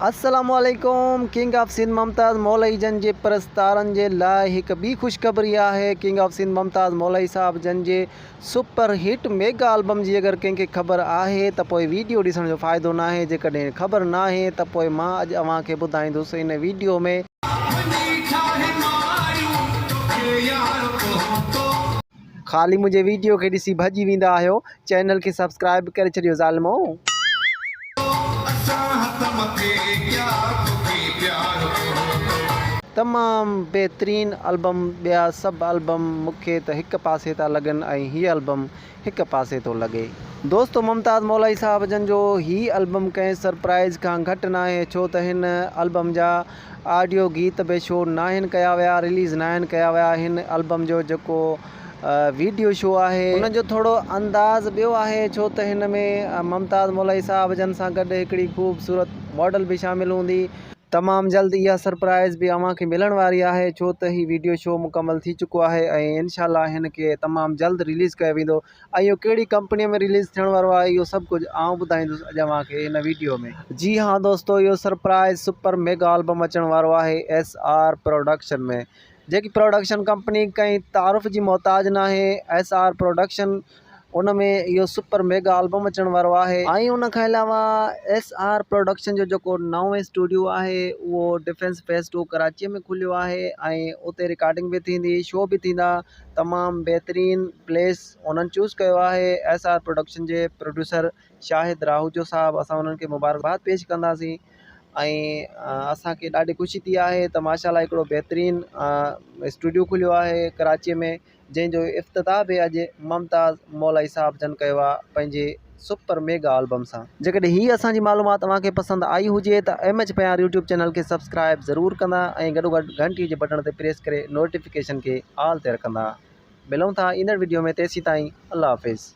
السلام عليڪم king of Sindh Mumtaz Molai جن جي پرستارن جي لاء هڪ ٻي خوشخبري آهي ڪنگ آف سنڌ ممتاز مولائي صاحب جن جي سپر هٽ ميگا البم جي اگر ڪنهن کي خبر آهي ته پوء ويڊيو ڏسڻ جو فائدو ناهي جيڪڏهن خبر ناهي ته پوء مان اڄ اوهان کي ٻڌائيندس ان ويڊيو ۾. خالي منهنجي ويڊيو کي ڏسي ڀڄي ويندا آهيو چينل کي سبسڪرائب ڪري ڇڏيو ظالمو. تمام بهترين البم ٻيا سڀ البم مونکي ته هڪ پاسي ٿا لڳن ۽ هي البم هڪ پاسي ٿو لڳي. دوستو ممتاز مولائي صاحب جن جو هي البم ڪنهن سرپرائز کان گهٽ ناهي ڇو ته هن البم جا آڊيو گيت به شو ناهن ڪيا ويا رليز ناهن ڪيا ويا هن البم جو جيڪو ويڊيو شو آهي ان جو ٿورو انداز ٻيو آهي ڇو ته هن ۾ ممتاز مولائي صاحب جن سان گڏ هڪڙي خوبصورت ماڊل به شامل هوندي. تمام جلد اها سرپرائز به اوهان کي ملڻ واري آهي ڇو ته هي ويڊيو شو مڪمل ٿي چڪو آهي ۽ انشاء الله هن کي تمام جلد رليز ڪيو ويندو ۽ اهو ڪهڙي ڪمپني ۾ رليز ٿيڻ وارو آهي اهو سڀ ڪجهه آئون ٻڌائيندس اڄ اوهان کي هن ويڊيو ۾. جي ها دوستو اهو سرپرائز سپر ميگا البم اچڻ وارو آهي ايس آر پروڊڪشن ۾ جيڪي پروڊڪشن ڪمپني ڪنهن تعارف جي محتاج ناهي ايس آر پروڊڪشن ان ۾ اهو سپر ميگا البم اچڻ وارو آهي ۽ ان کان علاوه ايس آر پروڊڪشن جو جيڪو نئون اسٽوڊيو آهي اهو ڊفينس فيز ٽو ڪراچيء ۾ کليو آهي ۽ اتي رڪارڊنگ به ٿيندي شو به ٿيندا تمام بهترين پليس انهن چوز ڪيو آهي ايس آر پروڊڪشن جي پروڊيوسر شاهد راهوجو صاحب اسان انهن کي مبارڪباد پيش ڪنداسين ۽ اسان کي ڏاڍي خوشي ٿي آهي ته ماشاء الله هڪڙو بهترين اسٽوڊيو کليو آهي ڪراچيء ۾ جنهن جو افتتاح به اڄ ممتاز مولائي صاحب جن ڪيو آ پنهنجي سپر ميگا البم سان. جيڪڏهن هي اسان جي معلومات اوهان کي پسند آئي هجي ته ايم ايڇ پيار يوٽيوب چينل کي سبسڪرائب ضرور ڪندا ۽ گڏوگڏ گهنٽي جي بٽڻ تي پريس ڪري نوٽيفڪيشن کي آل تي رکندا. ملون ٿا ايندڙ وڊيو ۾ تيسيتائين الله حافظ.